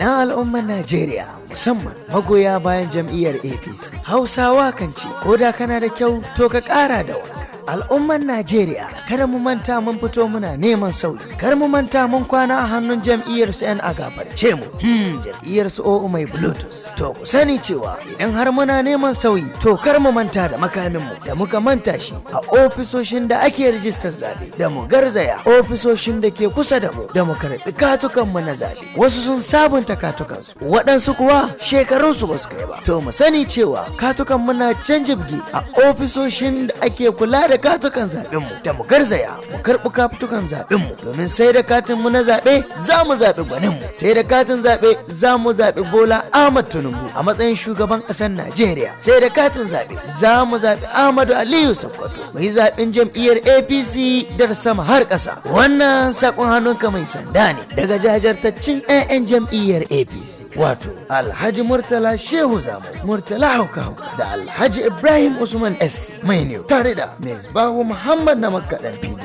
Ina al'ummar Najeriya, musamman magoya bayan jam'iyyar APC. Hausawa kan ce, ko da kana da kyau to ka ƙara da wanka. Al'ummar Najeriya, kada mu manta mun fito muna neman sauyi. Kar mu manta mun kwana a hannun jam'iyyar su 'yan agabarce mu. Jam'iyyar su o'o mai Bluetooth. To ku sani cewa idan har muna neman sauyi, to kar mu manta da makamin mu da muka manta shi a ofisoshin da ake rijistar zabe, da mu garzaya ofisoshin da ke kusa da mu da mu karɓi katukan mu na zabe. Wasu sun sabunta katukansu, waɗansu kuwa shekarunsu ba su kai ba. To mu sani cewa katukan mu na can jibge a ofisoshin da ake kula da katukan zaɓen mu, da mu garzaya mu karɓi katukan zaɓen mu, domin sai da katin mu na zaɓe za mu zaɓi gwanin mu, sai da katin zaɓe za mu zaɓi Bola Ahmad Tinubu a matsayin shugaban ƙasar Najeriya, sai da katin zaɓe za mu zaɓi Ahmadu Aliyu Sokoto, mu yi zaɓen jam'iyyar APC daga sama har ƙasa. Wannan saƙon hannunka mai sanda ne daga jajirtaccen 'ya'yan jam'iyyar APC, wato Alhaji Murtala Shehu Zamo, Murtala Hauka Hauka, da Alhaji Ibrahim Usman S Mai ne, tare da Misbahu Muhammad na Makka ɗan PDP.